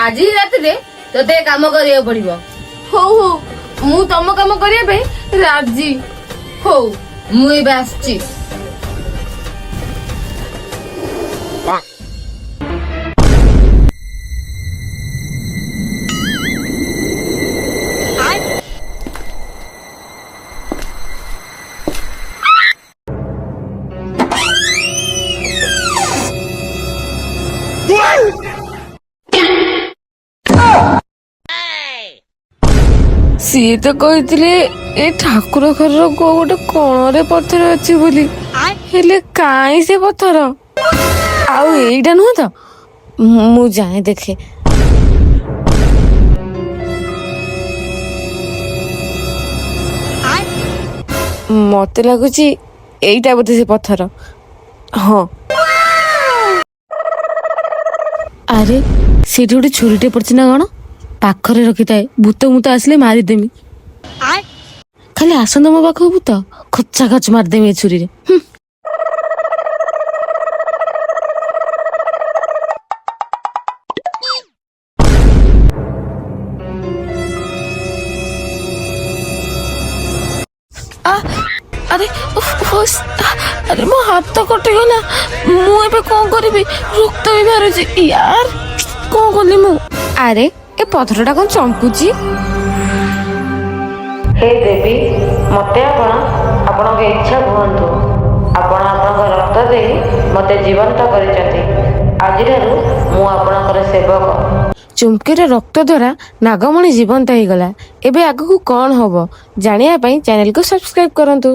ଆଜି ରାତିରେ ତୋତେ କାମ କରିବାକୁ ପଡିବ। ହଉ ହଉ, ମୁଁ ତମ କାମ କରିବା ପାଇଁ ରାଜି। ହଉ, ମୁଁ ଏବେ ଆସୁଛି। ସିଏ ତ କହିଥିଲେ ଏ ଠାକୁର ଘରର କୋଉ ଗୋଟେ କୋଣରେ ପଥର ଅଛି ବୋଲି, ହେଲେ କାଇଁ ସେ ପଥର? ଆଉ ଏଇଟା ନୁହଁ ତ? ମୁଁ ଯାଏଁ ଦେଖେ। ମତେ ଲାଗୁଛି ଏଇଟା ବୋଧେ ସେ ପଥର। ହଁ, ଆରେ ସେଠି ଗୋଟେ ଛୁରୀଟେ ପଡିଛି ନା କଣ? ପାଖରେ ରଖିଥାଏ, ଭୂତ ମୁତ ଆସିଲେ ମାରିଦେମି। ଖାଲି ଆସନ୍ତୁ ମୋ ପାଖକୁ ଭୂତ, ଖଚା ଖଚ ମାରିଦେମି ଏ ଛୁରୀରେ। ହୁଁ। ଆ, ଆରେ ଉଫ୍, ଉଫ୍, ଆରେ ମୋ ହାତ କଟିଗଲା। ମୁଁ ଏବେ କଣ କରିବି? ରକ୍ତ ବି ବାହାରୁଛି। ୟାର, କଣ କଲି ମୁଁ? ଆରେ ଏ ପଥରଟା କଣ ଚମକୁଛି? ହେ ଦେବୀ, ମୋତେ ଆପଣ ଆପଣଙ୍କ ଇଚ୍ଛା କୁହନ୍ତୁ। ଆପଣ ଆପଣଙ୍କ ରକ୍ତ ଦେଇ ମୋତେ ଜୀବନ୍ତ କରିଛନ୍ତି। ଆଜିଠାରୁ ମୁଁ ଆପଣଙ୍କର ସେବକ। ଚୁମ୍କିର ରକ୍ତ ଦ୍ୱାରା ନାଗମଣି ଜୀବନ୍ତ ହେଇଗଲା। ଏବେ ଆଗକୁ କଣ ହବ ଜାଣିବା ପାଇଁ ଚ୍ୟାନେଲକୁ ସବସ୍କ୍ରାଇବ କରନ୍ତୁ।